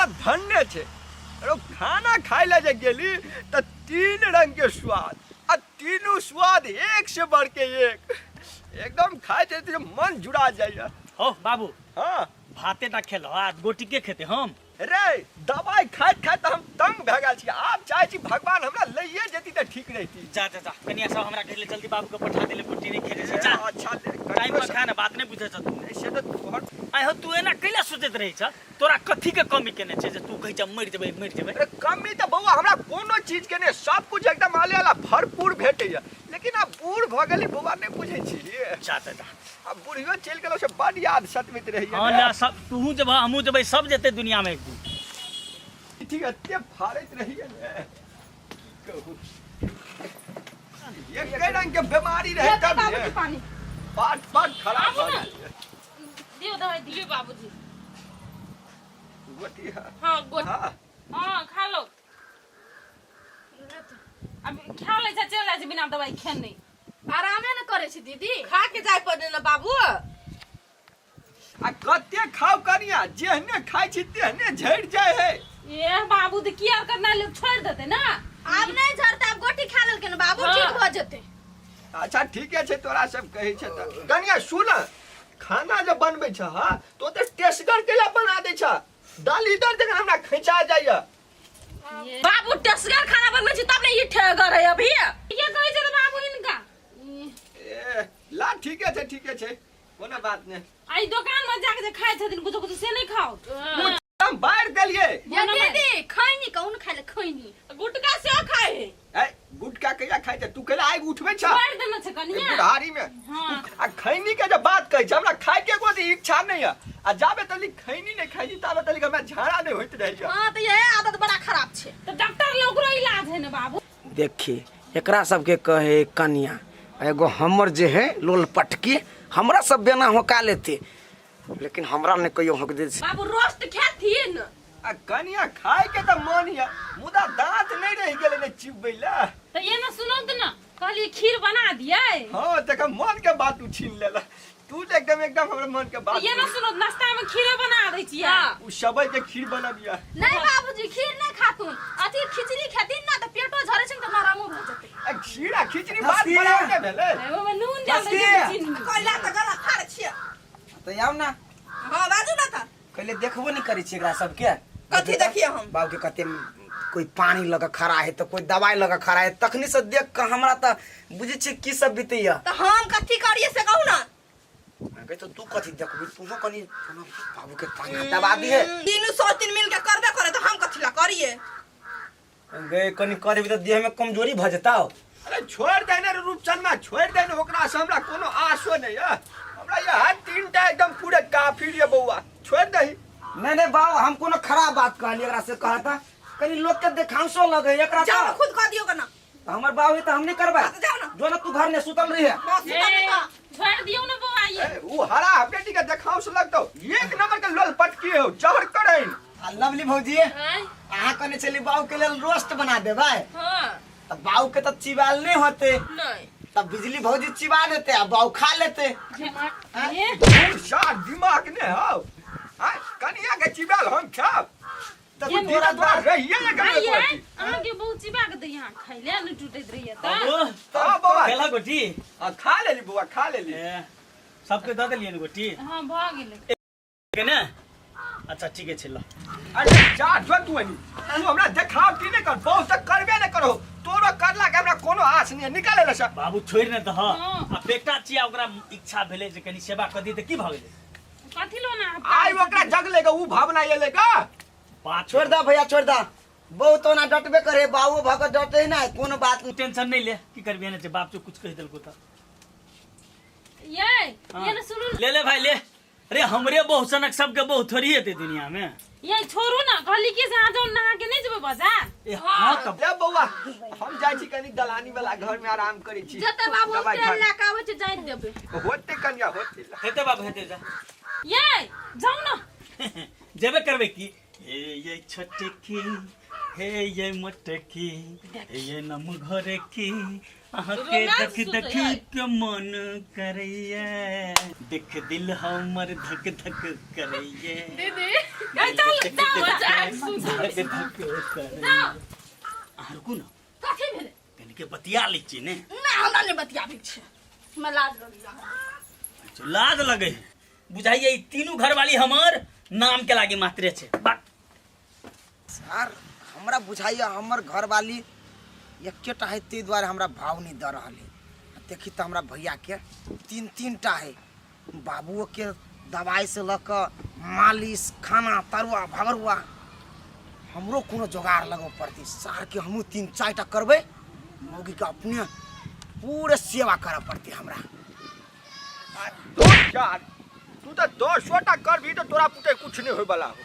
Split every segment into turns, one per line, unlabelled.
हमरा धन्य छै। अरे खाना खाय लए जे गेली तऽ तीन रंग के स्वाद आ तीनू स्वाद एक से बढ़ के एक, एकदम खाइ छै तऽ मन जुड़ा जाइए।
हो बाबू।
हाँ।
भाते टा खेलहो आ गोटी के खेते हम?
रे दवाई खाइत खाइत तऽ हम तंग भए गेल छी, आब चाहै छी भगवान हमरा लइए जेती तऽ ठीक रहिती।
जा जा जा, कनिया सब हमरा कहले जल्दी बाबू के पठा देले, गोटी नहीं खेले छै, जा।
अच्छा ले,
टाइम पर खा ना, बात नहीं बुझै छ तू।
नहीं, से तऽ तोहर
आइ हो, तू एना कैला सोचैत रहै छ? तोरा कथी के कमी केने छै जे तू कहै छ मरि जेबै मरि जेबै?
अरे कमी तऽ बौआ हमरा कोनो चीज के नहि, सब कुछ एकदम आले आला भरपूर भेटैया, लेकिन आब बूढ़ भऽ गेली बौआ, नहि बुझै छी।
जा जा जा।
अब बुढ़ियो चलि गेलो से बड याद सतबैत रहैया।
हाँ ना, सब तूहू जेबह हमहूँ जेबै, सब जेतै दुनिया में एक दिन।
ठीक एते फाड़ैत रहैया ने, की कहू, एके रंग के बीमारी रहे तब
बाबूजी
ने
पानी
पाट पाट खराब
आबू
भऽ
ना।
गेल।
दियौ दवाई दियौ बाबूजी।
गोटी है।
हाँ गोटी।
हाँ।
हाँ खा लो। अब खा लै छै चलि जाइ छै बिना दवाई खेने।
आरामे ने करै छै दीदी।
खा के जाय पड़े ने बाबू।
आ कते खाउ कनिया, जेहने खाइ छी तेहने झड़ि जाइ है।
ए बाबू तऽ किया करना लोग छोड़ि देतै ना।
आब नहि झड़तै, आब गोटी खा लेलकै ने बाबू,
हाँ।
ठीक भऽ जेतै।
अच्छा ठीके छै, तोरा सब कहै छै तऽ। कनिया सुन, खाना जे बनबै छ हँ तो ओते टेस्टगर कैला बना दै छ? दालि इधर जखन हमरा खैचा जाइया।
बाबू टेस्टगर खाना बनबै छी तब ने ई ठेगर है अभी।
ये कहै छै तऽ बाबू हिनका।
ए ला ठीके छै, ठीके छै, कोनो बात नहि।
आ ई दोकान में जाके जे खाइ छथिन कुछो कुछो से नहि खाउ।
हम बाहर देलियै।
ये दीदी खैनी कौन खाइ ले खैनी?
गुटका सेहो खाइ है।
ए गुटका कहिया खाइ छै तू? कैला आगि उठबै छ?
छोड़ि देने छै कनिया
बुढ़ारी में।
हाँ।
आ खैनी के जे बात कहै छै, हमरा खाय के एको इच्छा नहीं है, आ जाबे तली खैनी नहीं खाइ छी ताबे तली हमरा झाड़ा नहीं होइत रहै छै।
हां तऽ यहे आदत बड़ा खराब छै।
तऽ डॉक्टर लग ओकरो इलाज है ने बाबू।
देखी एकरा सबके कहे कनिया, एगो हमर जे है लोल पटकी हमरा सब बेना होका लेते, लेकिन हमरा नहीं कहियो होक दे।
बाबू रोस्ट खेथिन।
आ कनिया खाय के तऽ मन या, मुदा दांत नहीं रहि गेलै ने चिबबै ला।
तऽ ये ना सुनौ तऽ ना कहलिए खीर बना दियै।
हाँ तक मन के बात तू छीन लेला, तू तऽ एकदम एकदम हमरा मन के बात।
ये ना सुनो, नाश्ता में खीरे बना दै छियै।
हाँ।
उ सबई के खीर बनबिया।
नहीं बाबूजी खीर नहीं खाथुन, अथी खिचड़ी खेथिन ना तऽ पेटो झरे छै तऽ नरमो भऽ जेतै।
आ खीर आ खिचड़ी बात
खस्सी।
बराबर नहि भेलै।
ओहिमे नून डाल दै छियै चीनी।
कोइला तऽ गला फाड़ छियै।
तऽ आउ ना।
हाँ बाजू ना तऽ।
कहले देखबो नहीं करै छी एकरा सबके।
कथी देखिए हम?
बाबू के कते कोई पानी लगा खड़ा है तो कोई दवाई लगा खड़ा है, तखनी से देख के हमरा तऽ बुझै छियै की सब बीतैया।
तऽ हम कथी करिए से कहू ना।
अगे तो तू कथी देखबी, तू कनी बाबू के टांग हाथ दबा दिहे।
तीनू सौ तीन मिल के करबे करे तऽ हम कथी ला करिए?
गे कनी करबी तऽ देह में कमजोरी भऽ जेतौ।
अरे छोड़ दे ने रूपचंद मा, छोड़ दे ने, ओकरा से हमरा कोनो आशो नहीं है। हमरा यह तीन टा एकदम पूरे काफी रे बौआ, छोड़ दही।
नहीं नहीं बाबू, हम कोनो खराब बात कहली एकरा से कहता कनी लोग के देखांसो लगे एकरा।
जाओ
तो
खुद कह दियो ना।
हमर बाबू तो हम नहीं करबै।
हाँ, तो जाओ ना।
जो ना तू घर में सुतल रही है।
हाँ, सुतल रही है।
छोड़ दियो ना बौआ ये।
ए, उ हरा बेटी के देखांस लगतो, एक नंबर के लोल पटकी हो जहर करैन।
आ लवली भौजी,
आँय?
अहाँ कहने छली बाबू के लेल रोस्ट बना देबै।
हाँ।
तऽ बाबू के तऽ चिबाल नहीं होते।
नहीं।
तब बिजली भौजी चिबा देते आ बाबू खा लेते।
ए,
सार दिमाग ने हो। आय कनिया के चिबाल हम खाब।
तऽ
ये
तोरा
तोरा
द्वार
रहिए ने कहियो
आइए,
कोई।
अहाँके बहुत चिबा के दैया, अहाँ खैले नहि टूटैत रहिए तऽ।
बाबू,
हाँ बौआ।
खेलक गोटी?
हाँ, खा लेली बौआ, खा लेली।
ए, सबके दऽ देलियै ने गोटी?
हाँ भऽ गेलै।
के ने? अच्छा ठीके छै ल।
अरे जा जो तू एनी, तू हमरा देखाव की नहीं कर, बहुत तक करबे नहीं करो, तोरो करला के हमरा कोनो आस नहीं है, निकाले ले से।
बाबू छोड़ि ने दह।
हाँ।
आ बेटा छियै, ओकरा इच्छा भेलै जे कनी सेवा कऽ दी तऽ की भऽ गेलै?
कथी लो ना
आइ ओकरा जगले गे, उ भावना एले गे।
बात
छोड़ दा भैया, छोड़ दा, बहुत ओना डटबे करे, बाबू भऽ कऽ डटे ना, कोनो बात नहीं।
टेंशन नहीं ले, की करबी एने छै बाप जो कुछ कहि देलको तऽ।
ये
हाँ।
ये ना सुनू।
ले ले भाई ले। अरे हमरे बहु सनक सबके बहु थोड़ी हेतै दुनिया में।
ये छोड़ू ना, कहली कि से अहाँ जाउ नहा के नहीं जेबै बाजार?
ए, हाँ तब।
ले बौआ, हम जाइ छी कनी दलानी वाला घर में आराम करै छी।
जते बाबू
दवाई
तेल
खा।
लए के आबै छै जानि देबै।
होते कनिया होते।
हेतै बाबू हेतै, जा।
ये जाउ ना।
जेबे करबै की? हे ये छोटकी, हे ये मोटकी, हे ये नम घर की, अहाँके
रोमांस
देख
सुतै
देख
है।
के मन करैया, देख दिल हमर धक धक करैया।
दीदी
ए, चल, जाउ, जाउ।
धक धक करे।
जाओ
अहाँ रुकू ने।
कथी भेलै?
कनिके बतिया लै छियै ने।
ना, हमरा नहि बतियाबै छै, हमरा लाज लगैया।
अच्छा, लाज लगे है। बुझाइए ई तीनू घरवाली हमर नाम के लागे मात्रे छै बा।
सर हमरा बुझाइए हमर घरवाली एकेटा है, ताहि दुआरे हमरा भाव नहीं दऽ रहल है। आ देखी तऽ हमरा भैया के तीन तीन टा है, बाबुओ के दवाई से लऽ कऽ मालिश खाना तरुआ भगरुआ, हमरो कोनो जोगाड़ लगबऽ पड़तै सारके। हमहूँ तीन चारि टा करबै, मौगीके अपने पूरे सेवा करऽ पड़तै हमरा।
दो चार तू तो 10 टा करबी तो तोरा पुते कुछ नहीं होय वाला हो।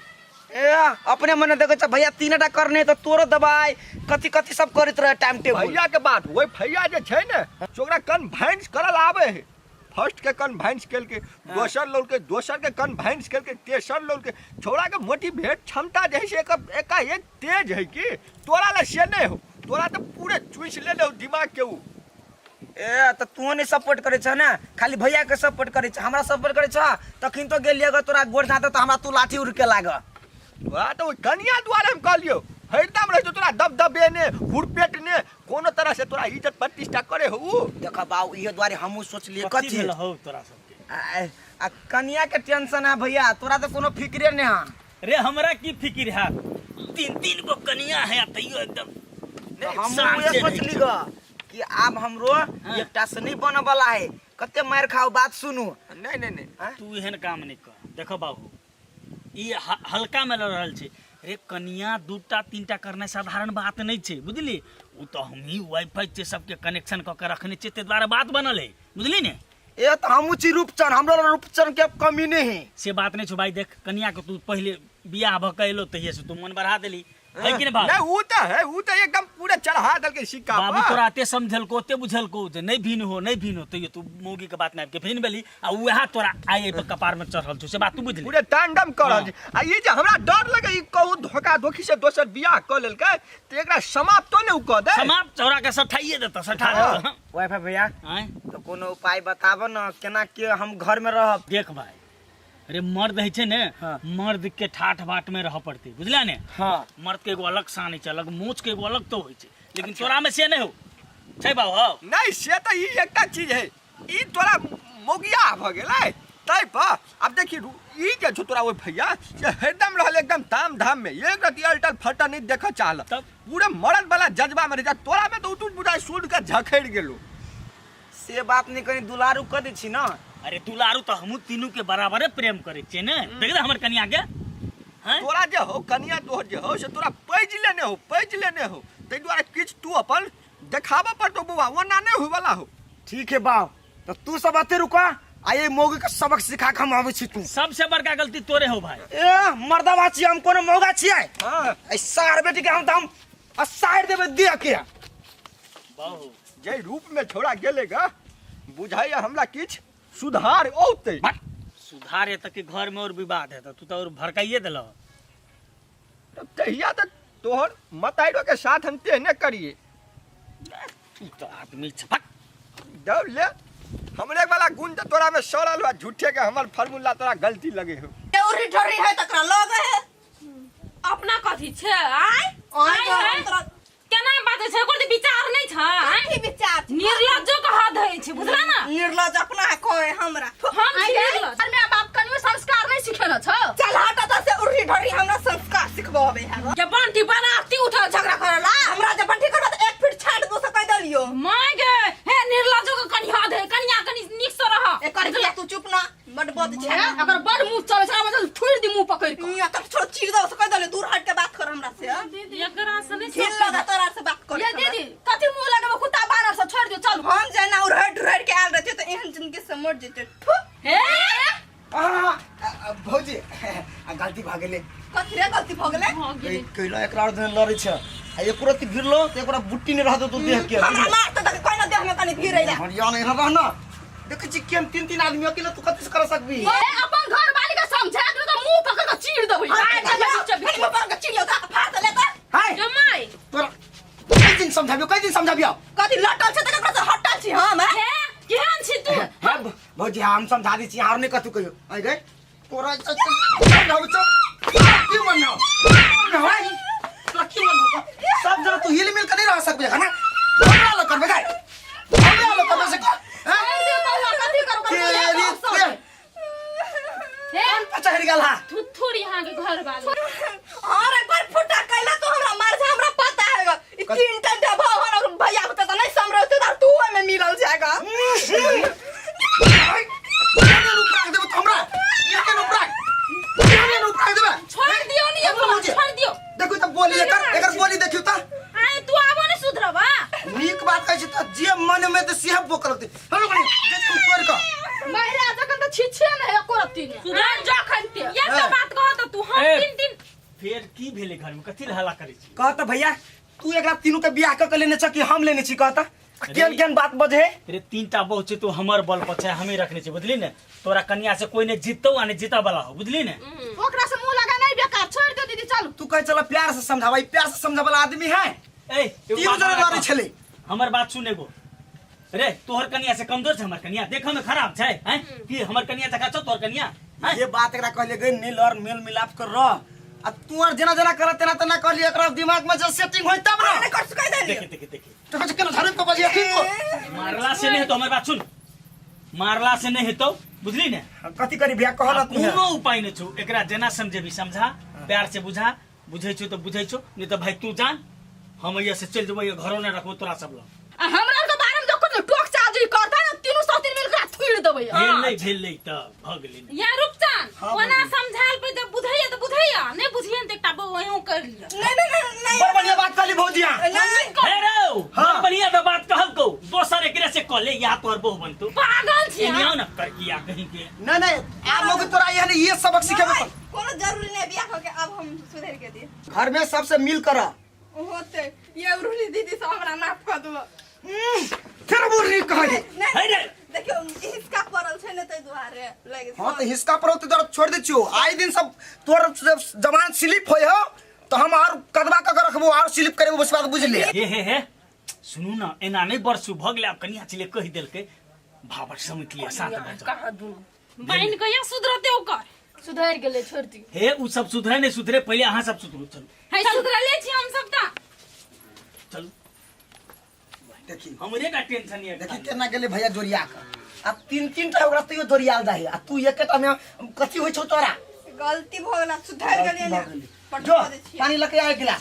ए अपने मने देखै छ भैया तीन टा करने तऽ तोरो दवाई कथी कथी सब करैत रहे टाइम टेबुल।
भैया के बात वही भैया जे छै ने से ओकरा कन्वाइंस करल आवे है। फर्स्ट के कन्वाइंस केलके, दोसर लौलके, दोसर के कन्वाइंस केलके, तेसर लौलके। छोड़ा के मोटिवेट क्षमता जे है से एक एकाएक तेज है कि तोरा ला से नहीं हो, तोरा तो पूरे चूस ले ले दिमाग के उ।
ए तऽ तू नहीं सपोर्ट करै छ ने, खाली भैया के सपोर्ट करै छ, हमरा सपोर्ट करै छ तखन तो गेलियै। अगर तोरा गोड़ झाँत तऽ हमरा तू लाठी उड़ के लाग।
तोरा तो ओहि कनिया दुआरे हम कहलियौ हरदम रहै छौ तोरा दबदबेने हुरपेटने, कोनो तरह से तोरा इज्जत प्रतिष्ठा करे हो उ।
देख बाबू, इहे दुआरे हमहूँ सोचलियै।
कथी
कथी
भेल हौ तोरा सबके?
आ आ कनिया के टेंशन है भैया, तोरा तऽ कोनो फिक्रे नहीं है।
रे हमरा की फिकिर है, तीन तीन गो कनिया है आ तैयो एकदम
हम
शान
उहे
से रहै
सोचली
छै।
ग कि आब हमरो एकटा से नहीं बने वाला है, कते मारि खाओ बात सुनू।
नहीं नहीं नहीं।
तू एहन काम नहीं कर। देखो बाबू, ई हल्का में लऽ रहल छै रे। कनिया दूटा तीनटा करनाइ साधारण बात नहीं छै, बुझली? ओ तऽ हमही वाईफाई छै, सबके कनेक्शन कऽ के रखने छियै, ताहि दुआरे बात बनल है, बुझली ने?
ए तऽ हमहूँ छी रूपचन, हमरो रूपचन के कमी नहीं है।
से बात नहीं छौ भाई। देख, कनिया के तू पहिले बियाह भऽ के एलो तहिये से तू मन बढ़ा देली है कि नहीं बाप?
नहीं उ तो है, उ तो एकदम पूरा चढ़ा देलकै सिक्का
बाबू
पर।
तोरा एते समझलको, ओते बुझलको जे नहीं भिन हो, नहीं भिन हो, तैयो तू मौगी के बात में आबि के भिन भेली आ उएह तोरा आइ एहि पर कपार में चढ़ल छौ, से बात तू बुझली?
पूरे तांडव कर रहल छै। आ ई जे हमरा डर लगे, ई कहू धोखा धोखी से दोसर बियाह कऽ लेलकै तऽ एकरा समाप्तो ने उ कऽ दे।
समाप्त चौरा के सठाइए देता, सठा देता।
वाईफाई भैया,
आँय?
तऽ कोनो उपाय बताबऽ ने केना के हम घर में रहब।
देख भाई रे, मर्द है छै ने, मर्द के ठाठ बाट में रह पड़ते, बुझला ने? मर्द के एगो अलग शान होइ छै, अलग मोच के एगो अलग तो होइ छै, लेकिन तोरा में से नहीं हो छै बाबू हौ।
नहीं से तऽ ई एकटा चीज है, ई तोरा मोगिया भऽ गेलै ताहि पर। आब देखी ई जे छौ तोरा ओहि भैया से हरदम रहल एकदम ताम धाम में, एक रति अलटल फटल नहीं देखऽ चाहल।
तब?
पूरे मरद वाला जज्बा में रह जा, तोरा में तो उतु बुझाइ सूद के झखड़ि गेलो।
से बात नहीं, कनी दुलारू कर दै छी ना।
अरे दुलारू तऽ हमहूँ तीनू के बराबरे प्रेम करै छियै ने। देख ले हमर कनिया के हैं?
तोरा जे हो कनिया तोहर जे हो से तोरा पैज लेने हो, पैज लेने हो, ताहि दुआरे किछु तू अपन देखाबऽ पड़तौ बौआ, ओना नहि होयवला हो।
ठीक है बाप, तो तू सब अते रुका आ ये मौगी के सबक सिखा के हम आबै छी। तू
सबसे बड़का गलती तोरे हो भाई।
ए मर्दवा छी हम, कोनो मौगा छियै?
हाँ।
ए सार बेटी के हम तऽ हम असार देबै देह के।
बाबू
जे रूप में छोड़ा गेले गा बुझाइए हमरा किछु सुधार औतै।
सुधार एतऽ के घर में और विवाद है तू तो और भड़काइए देलह।
तब तहिया तऽ तोहर मताइरो के साथ हम तेहने करिए।
तू तो आदमी छपक
दौड़ ले, हमरे वाला गुण तऽ तोरा में सड़ल बा, झूठे के हमर फार्मूला तोरा गलती लगे हो।
उरी ढोरी है तकरा लग है।
अपना कथी छै आय?
आय
आय है?
तोरा
केना बाजै छै, ओकर तऽ विचार नहि छै आय?
की विचार छै?
निर्लज्जो के हद होइ छै, बुझला ना?
निर्लज अपना है कोई हमरा।
हम छी निर्लज्ज।
अरे माय बाप कनियो संस्कार नहीं सिखेलो छौ।
चल हट एतऽ से उरी ढोरी, हमरा संस्कार सिखबाबे है।
के बंटी बनाती उठल झगड़ा करला।
हमरा जे बंटी करबा तऽ एक फीट छाट दो से कह देलियो।
माय गे, हे निर्लज्जो के कनि हद है, कनिया कनि नीक से रह।
एकर बिया तू चुप ना, बड बद छै।
हे, अगर बड़ मुंह चले छै मतलब थुरि दी मुंह पकड़ के।
मियां तब छोड़ चीर दो से कह देलियो, दूर हट के बात कर हमरा से।
एकरा से नहीं
झील लगा तोरा से बात कर।
ये दीदी कथी मुंह लगेबो कुत्ता बानर से, छोड़ दियो चल।
हम जेना उड़हड़ ढुरहड़ के आयल रहते तऽ एहन जिंदगी से मर जेते। थु।
हे
आ, भौजी आ गलती भऽ गेलै।
कथी रे गलती भऽ गेलै?
भऽ गेलै।
कैला एकरा और दिन लड़ै छै आ एको रत्ती भिड़लो तऽ एकरा बुट्टी नहि रहतौ तू देह के।
हमरा मार तऽ देख कोइ देह में कनि भीड़ अइला।
हरिया नहीं रह ना, देखै छी केम तीन तीन आदमी अकेले तू कथी से कर सकबी?
ए अपन घर वाली के समझा के तो मुंह पकड़ के चीर देबै।
आइ
आइ
मुंह पर के चीर दो फाड़ दे ले तऽ।
हाय
जमाई
तोरा कई दिन समझाबियो, कई दिन समझाबियो।
कथी लटल छै तऽ ककरो से हटल छी हम?
हे केहन छी तू?
हे भौजी हम समझा दै छी, आर नहि कथू कहियो। आइ गए तोरा समझाबै छौ की मन हो, मन हो?
घर वाली।
और एक बार फुटा कैला तो हमरा मार से हमरा पता है ई तीन टा डब्बा और भैया के तो नहीं समझते तो तू ओय में मिलल जाएगा।
केने उपराग देबो तो हमरा? केने उपराग, केने उपराग देबे?
छोड़ दियो नी
देखो
एकरा, छोड़ दियो।
देखू त बोली एकर, एकर बोली देखियो त।
आए तू आबो ने सुधरबा।
नीक बात कहै छी त जे मन में त सेह बोकल लगतै। हेलो कनी जे तू तोड़ क
महिला जखन त छिछे ने एको रत्ती ने सुधर जखन ते ये तो बात कह त तू हम
ए।
तीन तीन।
फेर की भेलै घर में? कथी हल्ला करै छी?
कह त भैया, तू एकरा तीनू के बियाह क के लेने छ कि हम लेने छी? कह त केहन केहन बात बजे है?
रे तीन टा बहु छै तो हमर बल पर छै, हमें रखने छै, बुझली ने? तोरा कन्या से कोई ने जीतौ आ ने जीता वाला हो, बुझली ने?
ओकरा से मुंह लगा नहीं बेकार, छोड़ दे दीदी, चल।
तू कहे चला प्यार से समझावा, ई प्यार से समझावा वाला आदमी है?
ए, एगो
तीनू
बात
जना
हमरा
लड़ै
कह।
छलै।
हमर बात सुन एगो। रे तोहर कन्या से कमजोर छै हमर कन्या? देखऽ में खराब छै हैं कि हमर कन्या जकाँ छौ तोहर कन्या हैं?
ये बात एकरा कहलिए गई नील और मेल मिलाप कर रह, आ तू और जेना जेना करत तेना तेना कहलिए, एकरा दिमाग में जब सेटिंग होई तब ना।
कर सुकाई देली।
देखे देखे देखे।
तो कहे केना झाड़ू पे बजिए की को?
मारला से नहीं हेतौ, हमर बात सुन, मारला से नहीं हेतौ, बुझली ने?
कथी करी भैया, कहल
आ
तू है।
कोनो उपाय नहीं छौ, एकरा जेना समझेबी समझा, प्यार से बुझा, बुझै छौ तऽ बुझै छौ, नहीं तऽ भाई तू जान, हम एहिया से चलि जेबौ, घरो नहि रखबौ तोरा सब लग।
आ हमरा आर के बारे में जखन टोक चाजी करता ना, तीनू सौतीन मिल के थुइड़ देबै।
भेल नहि, भेल नहि तऽ भऽ गेलै ने।
या रूपचान
हाँ,
ओना
बोलिए।
समझाल पे जब बुझैया तऽ बुझैया, नहीं बुझिए तऽ एकटा बहू अहूँ कर लिअ।
नहीं नहीं नहीं नहीं।
बड़ बढ़िया बात कहली भौजी अहाँ।
नहीं।
हे रौ,
हाँ।
बड़ बढ़िया तऽ बात कहलकौ, दोसर एकरे से कह ले या तोहर बहू बनतौ।
पागल छी
एने आउ ने करकिया कहीं के।
नहीं नहीं, आब लोग तोरा एहन ये सबक सिखेबे
नहीं, कोनो जरूरी नहीं बियाह होके अब हम सुधर के दिए।
घर में सबसे मिल कर रह।
होते ये रूली दीदी सब हमरा माफ कर दो।
फिर बुढ़ी कहै।
नहीं,
हे रे।
देखियो हिसका पड़ल छै ने तै दुआरे लग।
हाँ तो हिसका पड़ल तो जरा छोड़ दे छियो। आइ दिन सब तोर जब जवान स्लिप होय हो तो हम और कदवा क के रखबो और स्लिप करेबो, बस बात बुझ ले।
हे हे हे सुनू ना, एना नहीं बरसू, भऽ गेलै आब कनिया छलै कहि देलकै, भाबर समझ लिअ साथ भऽ जाउ।
कहाँ दुनू
बहिन कहिया सुधरते ओकर?
सुधर गेलै, छोड़ दियौ।
हे उ सब सुधरे नहीं सुधरे, पहिले अहाँ सब सुधरू। चलू
है सुधरले छी हम सब ता।
चलू।
देखी
हमरे का टेंशन ये।
देखी केना गेलै भैया जोरिया के, आ तीन तीन टा ओकरा तैयो जोरियाल जाए, आ तू एकेटा में कथी होइ छौ तोरा?
गलती भऽ गेल, सुधर गेलियै ने।
जो
पटवा दै छियै।
पानी लके आ एक गिलास।